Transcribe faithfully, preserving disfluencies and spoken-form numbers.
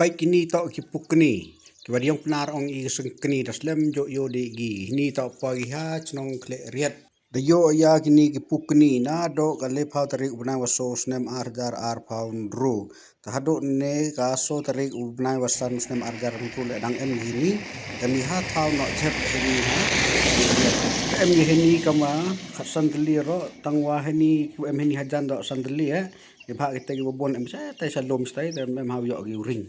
Ai kini toh ki pukni. Ki wa diong pnar ong i ka sengkni da slem jo yo de gi. Hini toh pa ki ha chnong Khleriat. Da yo ya kini ki pukni na do ka le phaw tarik u bnai wa so snem ar hajar ar phaw ynru. Ta hadooh ne ka so tarik u bnai wa san snem ar hajar ynru le dang em hini. Kani ha thaw no jep hini ha. Em hini kama khat sandali ro tang wa hini em hini hajan do sandali eh. Ni bha kita ki wa bon em sa tai salom stai em ha yo ki uring.